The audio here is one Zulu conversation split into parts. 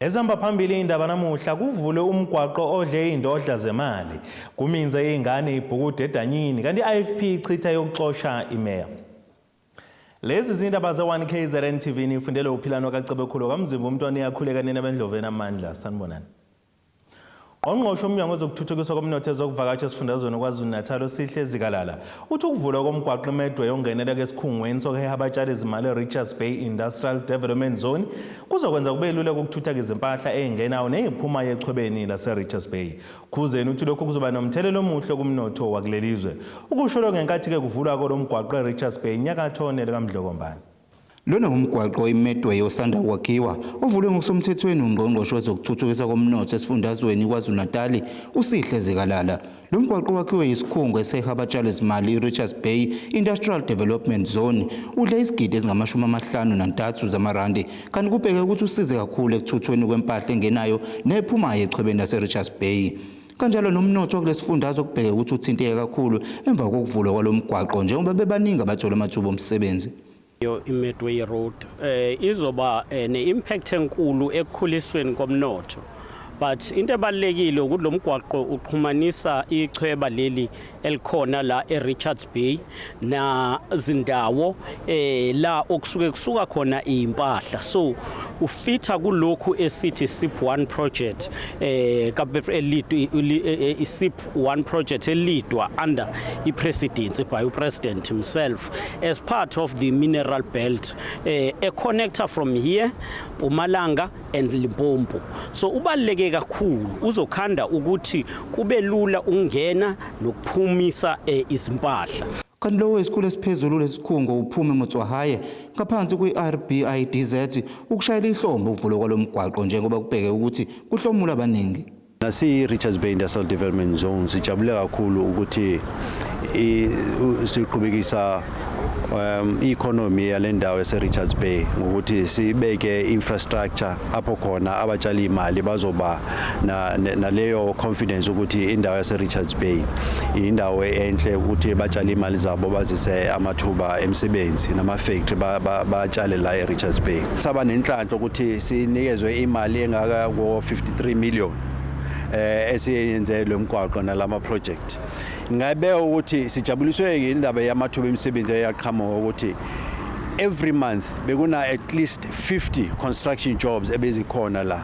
Ezihamba phambili indaba namuhla kuvulwe umgwaqo odle iy'ndodla zemali. Kuminze iy'ngane ibhukude edanyini kanti i-IFP ichitha yokuxosha imeya. Lezi zindaba ze-1 KZN TV nifundele uphilano kaCebekhulu kaMzimba umntwana uyakhuleka nina bendloveni amandla. Sanibonani. Ungqongqoshe womnyango wezokuthuthukiswa komnotho ezokuvakasha esifundazweni KwaZulu-Natal uSihle Zikalala uthi ukuvulwa komgwaqo iMedway ongenela esikhungweni sokuheha abatshali izimali eRichards Bay Industrial Development Zone kuzokwenza kube lula ukuthutha izimpahla ey'ngenayo ney'phumayo echwebeni laseRichards Bay. Khuzeni uthi lokhu kuzoba nomthelela omuhle kumnotho wakuleli zwe. Ukusho lokhu ngenkathi-ke kuvulwa kolo mgwaqo eRichards Bay nyakatho nelikaMdlokombane. Lona ngumgwaqo iMedway osanda kwakhiwa ovulwe ngokusemthethweni ungqongqoshe wezokuthuthukiswa komnotho esifundazweni KwaZulu-Natali uSihle Zikalala. Lo mgwaqo wakhiwe yisikhungo eseha abatshalizimali i-Richards Bay Industrial Development Zone udle izigidi ezingama-53 zamarandi kanti kubheke ukuthi usize kakhulu ekuthuthweni kwempahla engenayo nephumayo echwebeni lase-Richards Bay. Kanjalo nomnotho wakulesifundazwe kubheke ukuthi uthinteke kakhulu emva kokuvulwa kwalo mgwaqo njengoba bebaningi abathola amathuba omsebenzi. I-Medway Road izoba ne-impact enkulu ekukhulisweni komnotho, but into ebalulekile ukuthi lo mgwaqo uxhumanisa ichweba leli elikhona la eRichards Bay na zindawo la okusuke kusuka khona impahla, so ufitha kulokhu esithi SIP 1 project i-SIP 1 project elidwa under i-presidency by upresident himself as part of the mineral belt, a connector from here, Mpumalanga and Limpopo. So ubaluleke kakhulu, uzokhanda ukuthi kube lula ukungena nokuphumisa izimpahla. Kanti lowo esikhulu esiphezulu lesikhungo uphume Motswahaye ngaphansi kwe-RBIDZ ukushayela ihlombe ukuvulwa kwalo mgwaqo njengoba kubheke ukuthi kuhlomula abaningi. Nasiyi-Richards Bay Industrial Development Zone sijabule kakhulu ukuthi siqhubekisa i-economy yale ndawo yase-Richards Bay ngokuthi sibeke infrastructure apho khona abatshali imali bazoba naleyo confidence ukuthi indawo yase-Richards Bay indawo enhle ukuthi batshale imali zabo, bazise amathuba emisebenzi nama-factory batshale la e-Richards Bay. Saba nenhlanhla ukuthi sinikezwe imali engaka ko-53 million esiyenze lo mgwaqo nalama project. Ngayibeka ukuthi sijabuliswe indaba yamathuba emisebenzi eyaqhamuka, ukuthi every month bekuna at least 50 construction jobs ebezikhona la.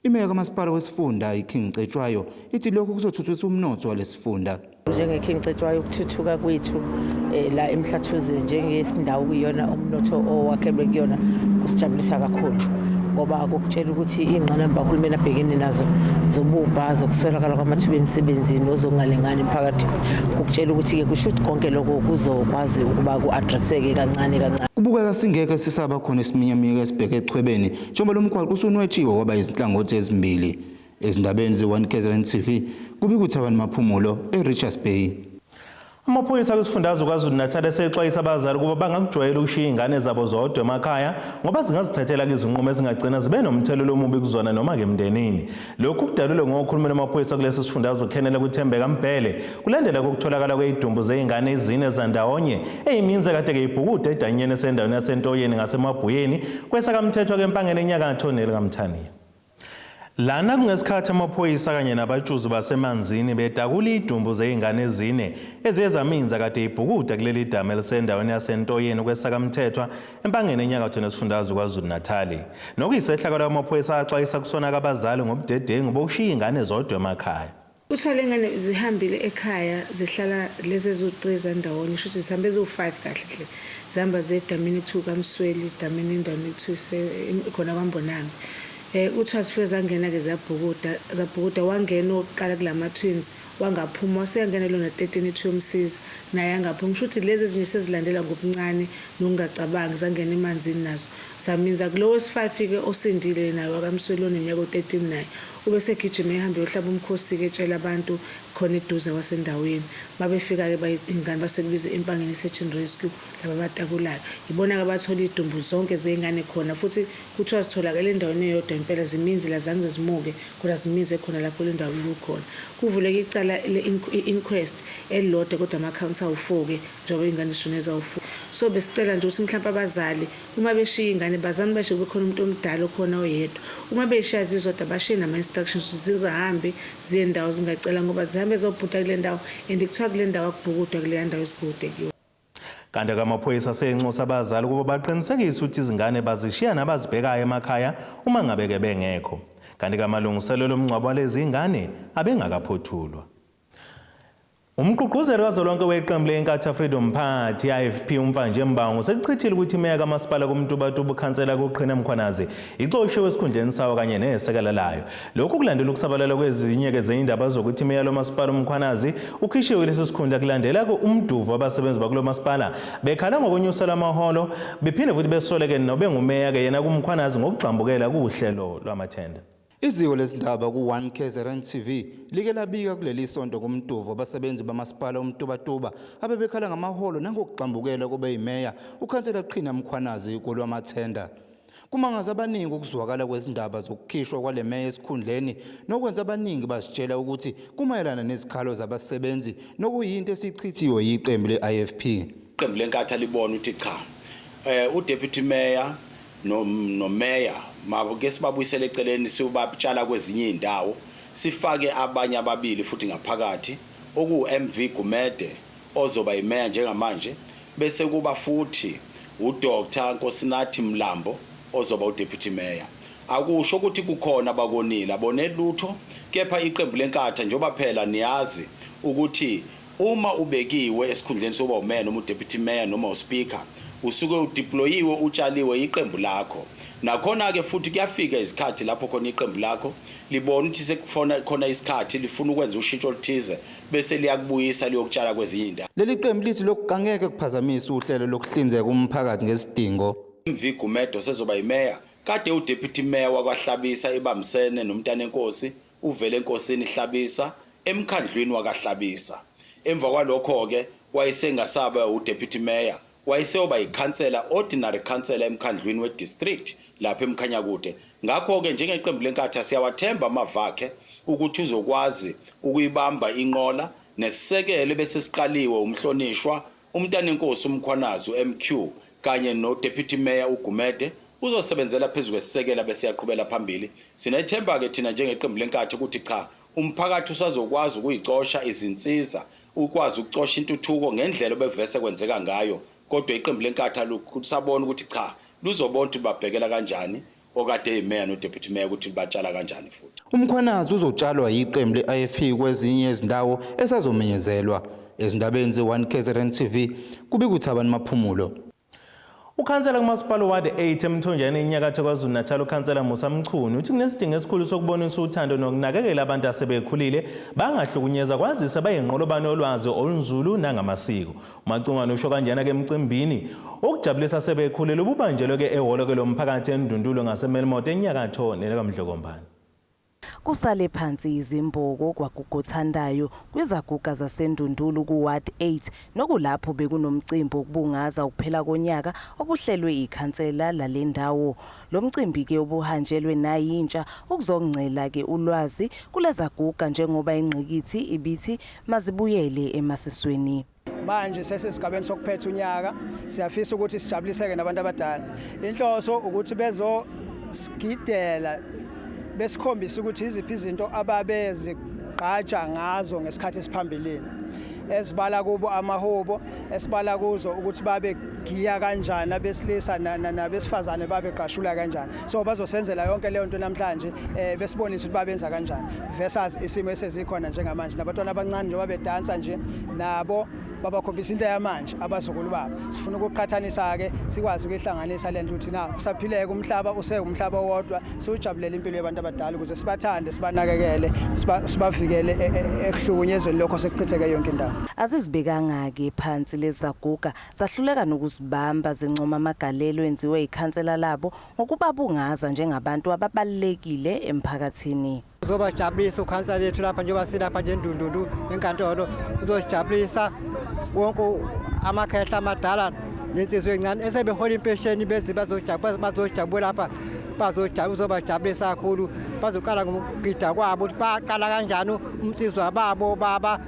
Imeya kamasipala wesifunda iKing Cetshwayo ithi lokhu kuzothuthukisa umnotho walesifunda. Njenge-King Cetshwayo, ukuthuthuka kwethu la eMhlathuze njengesindawo kuyona umnotho owakhelwe kuyona kusijabulisa kakhulu, ngoba kukutshela ukuthi iy'ngqinamba uhulumeni abhekene nazo zobubha, zokuswelakala kwamathuba emisebenzi nozokungalingani emphakathini, kukutshela ukuthi-ke kusho ukuthi konke lokho kuzokwazi ukuba ku-addresseke kancane kancane. Kubukeka singeke sisaba khona isiminyaminya esibheke echwebeni njengoba lo mgwaqo usunwetshiwe waba izinhlangothi ezimbili. Ezindabeni ze-1 KZN TV kubika uThabani Maphumulo eRichards Bay. Amaphoyisa kwisifundazwe KwaZulu-Natal esexwayisa abazali ukuba bangakujwayeli ukushiya iy'ngane zabo zodwa emakhaya ngoba zingazithathela izinqumo ezingagcina zibe nomthelela omubi kuzona noma-ke emndenini. Lokhu kudalulwe ngokhulumela amaphoyisa kulesi sifundazwe uKhenela kuThembeka Mbhele kulandela kokutholakala kwey'dumbu zey'ngane ezine zandawonye eyiminze kade-ke ibhukuda edanyeni esendaweni yaseNtoyeni ngaseMabhuyeni kwesakamthethwa kempangeni enyakatho nelikaMthaniya. Lana kungesikhathi amaphoyisa kanye nabatshuzi basemanzini betakula idumbu zey'ngane ezine eziye zaminza kade ibhukuda kuleli damu elisendaweni yaseNtoyeni kwesakamthethwa empangeni enyakatho nesifundazwe KwaZulu-Natali. Nokuyisehlakalo amaphoyisa axwayisa kusona kabazali ngobudedengu bokushiya iy'ngane zodwa emakhaya. Kuthiwa le ngane zihambile ekhaya, zihlala lezi eziwu-3 zandawonye, shuthi zihambe eziwu-5 kahle hle, zihamba ziye edamini ekuthiwa uKamsweli, edamini endaweni ekuthiwa khona kwaMbonambi. Kuthiwa zifike zangena-ke ziyabhukuda, zabhukuda, wangena owokuqala kulama twins wangaphuma, waseyangena lona 13 ethi uyomsiza, naye angaphumi. Kusho ukuthi lezi ezinye sezilandela ngobuncane nokungacabangi, zangena emanzini nazo zaminza. Kulo wesi-5-ke osindile naye wakaMsweli oneminyaka o-13 naye ubesegijima ehambe eyohlaba umkhosi-ke etshela abantu khona eduze kwasendaweni. Babefika-ke iy'ngane base kubiza Empangeni i-search and rescue, laba abatakulayo. Yibona-ke abathola iy'dumbu zonke zey'ngane khona, futhi kuthiwa zitholakele endaweni eyodwa impela, ziminzile, azange zimuke kodwa ziminze khona lapho le ndawo ikukhona. Kuvuleke icala le-inquest elilodwa kodwa ama-accounts awu-4-ke njengoba iy'ngane zishone zawu-4. So besicela nje ukuthi mhlawumbe abazali uma beshiya ingane bazame bashiye kube khona umuntu omdala okhona oyedwa. Uma beshiya zizodwa bashiye nama-instructions ukuthi zingahambi ziye ndawo zingacela, ngoba zihambe zobhuda kule ndawo and kuthiwa kule ndawo akubhukudwa, kuleya ndawo ezibhukude kuyo. Kanti amaphoyisa asenxusa abazali ukuba baqinisekise ukuthi izingane bazishiya nabazibhekayo emakhaya uma ngabe-ke bengekho. Kanti amalungiselelo omngcwabo walezi ngane abengakaphothulwa. Umgqugquzeli kazwelonke weqembu le-Inkatha Freedom Party, IFP, uMfanje Mbango, sekuchithile ukuthi imeya kamasipala kuMtubatuba ukhansela kuQhina Mkhwanazi ixoshiwe esikhundleni sawo kanye nesekela layo. Lokhu kulandela ukusabalala kwezinye-ke zeyindaba zokuthi imeya lomasipala uMkhwanazi ukhishiwe lesi sikhundla kulandela umduvo wabasebenzi bakulo masipala bekhala ngokunyusela amaholo, bephinde futhi besoleke nobengumeya-ke yena kuMkhwanazi ngokugxambukela kuhlelo lwamathenda. Iziko lezindaba ku-1 KZN TV like labika kuleli sonto ngomduvo abasebenzi bamasipala uMtubatuba abebekhala ngamaholo nangokugxambukela kube yimeya ukhansela Qhina Mkhwanazi kolwamathenda. Kumangaza abaningi ukuzwakala kwezindaba zokukhishwa kwale meya esikhundleni nokwenza abaningi bazitshela ukuthi kumayelana nezikhalo zabasebenzi, nokuyinto esichithiwe yiqembu le-IFP. Iqembu leNkatha libona ukuthi cha, uDeputy Mayor no Mayor mabuke sibabuyisele eceleni, siyobatshala kwezinye izindawo, sifake abanye ababili futhi ngaphakathi, oku MV Gumede ozoba imeya njengamanje, bese kuba futhi uDr Nkosinathi Mlambo ozoba uDeputy Mayor. Akusho ukuthi kukhona abakonile, abone lutho, kepha iqembu leNkatha, njengoba phela niyazi ukuthi uma ubekiwe esikhundleni sokuba umeya noma uDeputy Mayor noma uSpeaker, usuke udeployiwe, utshaliwe iqembu lakho. Nakhona ke futhi kuyafika izikhathi lapho khona iqembu lakho libona ukuthi sekufona khona isikhathi, lifuna ukwenza ushintsho oluthize, bese liyakubuyisa liyokutshala kwezinye indawo. Leli qembu lithi lokhu angeke kuphazamise uhlelo lokuhlinzeka umphakathi ngezidingo. MV Gumede sezoba yimeya, kade uDeputy Mayor wakwaHlabisa ibambisene noMntanenkosi uvele enkosini Hlabisa emkhandlwini wakaHlabisa. Emva kwalokho ke wayesengasaba uDeputy Mayor, wayeseyoba yikhansela, ordinary councillor emkhandlwini we-district lapha eMkhanyakude. Ngakho-ke njengeqembu leNkatha siyawathemba amava akhe ukuthi uzokwazi ukuyibamba inqola nesisekelo bese siqaliwe umhlonishwa uMntanenkosi uMkhwanazi uMQ kanye no-Deputy Mayor uGumede. Uzosebenzela phezu kwesisekelo bese yaqhubela phambili. Sinethemba-ke thina njengeqembu leNkatha ukuthi cha, umphakathi usazokwazi ukuyicosha izinsiza, ukwazi ukucosha intuthuko ngendlela obevese kwenzeka ngayo, kodwa iqembu leNkatha lusabona ukuthi cha, luzobona ukuthi babhekela kanjani okade eyimeya no-deputy mayor, ukuthi batshala kanjani futhi. UMkhwanazi uzotshalwa yiqembu le-IFP kwezinye izindawo esazomenyezelwa. Ezindabeni ze-1 KZN TV, kubika uThabani Maphumulo. Ukhansela kumasipala ward 8 eMthonjeni enyakatho KwaZulu-Natal, ukhansela Musa Mchunu, uthi kunesidingo esikhulu sokubonisa uthando nokunakekela abantu asebekhulile bangahlukunyezwa, kwazise bayinqolobane olwazi olunzulu nangamasiko. UMacungwane usho kanjena ke emcimbini okujabulisa asebekhulile ububanjelwe ke ehholo ke lomphakathi eNdundulo ngaseMelmoth enyakatho nelaKaMdlokombane. Kusale phansi izimboko kwaGugothandayo kwizaguga zaseNdundulu ku-Ward 8, nokulapho bekunomcimbi wokubungaza ukuphela konyaka obuhlelwe ikhansela lale ndawo. Lo mcimbi-ke ubuhanjelwe nayintsha ukuzongcela-ke ulwazi kulezaguga, njengoba ingqikithi ibithi mazibuyele emasisweni. Manje sesesigabeni sokuphetha unyaka, siyafisa ukuthi sijabuliseke nabantu abadala. Inhloso ukuthi bezosigidela, besikhombisa ukuthi iziphi izinto ababezigqaja ngazo ngesikhathi esiphambilini, esibala kubo amahubo, esibala kuzo ukuthi babe giya kanjani abesilisa nabesifazane, babeqashula kanjani. So bazosenzela yonke leyo nto namhlanje, besibonise ukuthi babenza kanjani versus isimo esezikhona njengamanje. Nabantwana abancane njengoba bedansa nje, nabo babakhombisa into yamanje abazukulu babo. Sifuna ukuqhathanisa-ke, sikwazi ukuyihlanganisa le nto ukuthi na kusaphileka umhlaba usewumhlaba owodwa, siwujabulela impilo yabantu abadala ukuze sibathande, sibanakekele, sibavikele ekuhlukunyezweni lokho sekuchitheke yonke indawo. Azizibekanga-ke phansi lezaguga, zahluleka nokuzibamba zincoma amagalelo enziwe ikhansela labo ngokubabungaza njengabantu ababalulekile emphakathini. Uzobajabulisa ukhansela lethu lapha, njengoba silapha nje eNdundundu enkantolo, uzojabulisa wonke amakhehla amadala nensizwa encane esebehola impesheni, beze bazojabula lapha, bazojabula, uzobajabulisa kakhulu. Bazoqala ngokugida kwabo, ukuthi baqala kanjani umsizwa babo baba.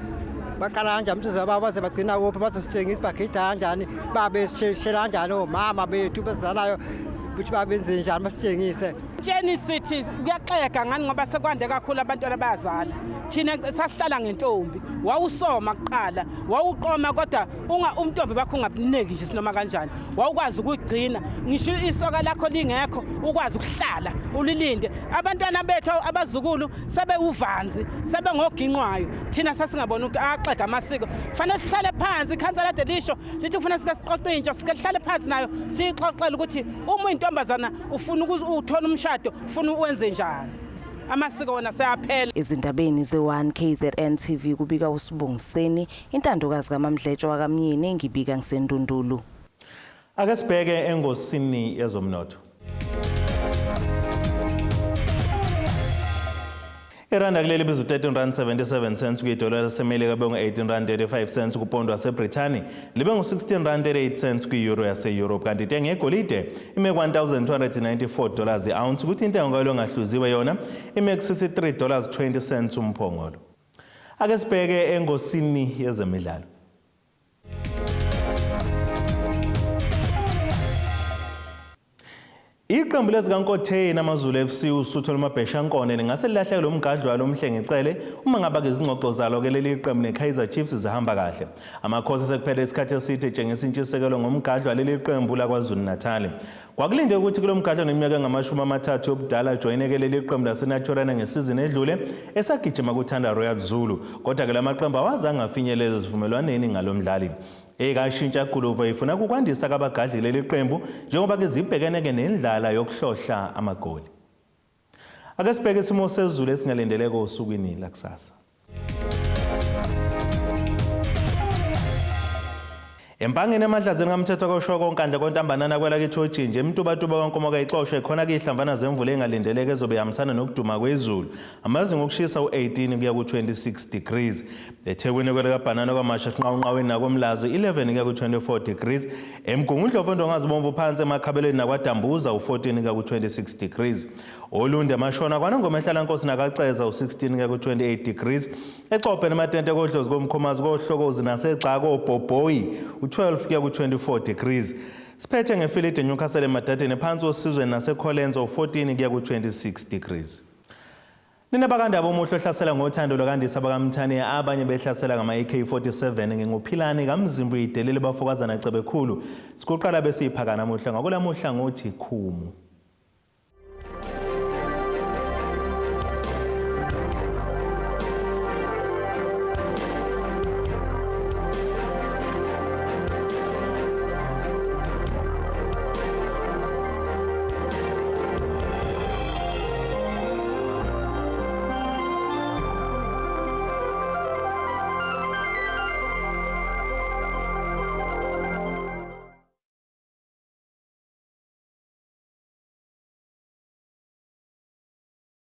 Baqala kanjani umsizi babo baze bagcina kuphi, bazositshengisa bagida kanjani, babeshela kanjani omama bethu bezalayo ukuthi babenze njani, basitshengise. Tsheni sithi kuyaxega ngani ngoba sekwande kakhulu abantwana bayazala. Thina sasihlala ngentombi, wawusoma kuqala, wawuqoma kodwa unga umntombi bakho ungabuneki nje sinoma kanjani. Wawukwazi ukugcina ngisho isoka lakho lingekho, ukwazi ukuhlala ulilinde. Abantwana bethu abazukulu sebewuvanzi, sebengoginqwayo. Thina sasingabona ukuthi axega amasiko. Kufanele sihlale phansi, ikhansela lade lisho lithi kufanele sike sixoxe intsha, sike sihlale phansi nayo siyixoxele ukuthi uma uyintombazana ufuna ukuthola umshado, ufuna uwenze njani. Amasiko wona seyaphela. Ezindabeni ze-1 KZN TV kubika uSibongiseni, intandokazi kaMamdletshe wakaMyeni, ngibika ngiseNdundulu. Ake sibheke engosini yezomnotho. Iranda kuleli biza u-13 rand 77 cents kwidola laseMelika, bengu-18 rand 35 cents kupondo waseBrithani, libe ngu-16 rand 38 cents kwi-euro yase-Europe. Kanti intengo yegolide ime ku-$1294 i-ounce, kuthi intengo kalo engahluziwe yona ime ku-$63 20 cents umphongolo. Ake sibheke engosini yezemidlalo. Iqembu lezikankotheni AmaZulu FC uSuthu lomabheshankone lingase lilahleke lo mgadlo walo Mhlengi Cele uma ngabe ke izingxoxo zalo ke leli qembu neKaizer Chiefs zihamba kahle. Amakhosi sekuphele isikhathi eside etshengisa intshisekelo ngomgadlo waleli qembu laKwaZulu Natal. Kwakulinde ukuthi kulo mgadlo neminyaka engamashumi 30 yobudala ajoyineke leli qembu laseNaturena ngesizini edlule esagijima kuThanda Royal Zulu. Kodwa ke lamaqembu awazange afinyelele ezivumelwaneni ngalo mdlali. Ekashintsha Guluva ifuna ukwandisa kabagadli leli qembu njengoba ke zibhekene ke nendlala yokuhlohla amagoli. Ake sibheke isimo sezulu esingalindeleke osukwini lakusasa. Empangeni, emadlazeni kaMthetho, koshoko onkandla, kontambanana, kwelakithi ojinji, emtubatuba, kwankomo kayixoshwe khona kuyihlamvana zemvula engalindeleke ezobe ihambisana nokuduma kwezulu. Amazinga okushisa u-18 kuya ku-26 degrees. EThekwini, kwelikaBhanana, kwaMasha, Sinqawunqaweni nakoMlazo 11 kuya ku-24 degrees. EMgungundlovu, eNdongazibomvu phansi, eMakhabeleni nakwaDambuza u-14 kuya ku-26 degrees. Olundi, amashona, kwaNongoma, eHlalankosi nakaCeza u-16 kuya ku-28 degrees. Exobhe nematente, kodlozi, komkhomazi, kohlokozi nasegxa kobhobhoyi u-12 kuya ku-24 degrees. Siphethe ngefilide, eNewcastle, eMadadeni phansi, osizweni naseColenso u-14 kuya ku-26 degrees. Nina bakandaba, omuhle ohlasela ngothando lwakandisa bakamthaniya, abanye behlasela ngama-AK-47. Nginguphilani kamzimba uyidelele bafokazana cebekhulu. Sikuqala besiyiphaka namuhla ngakulamuhla ngothi khumu.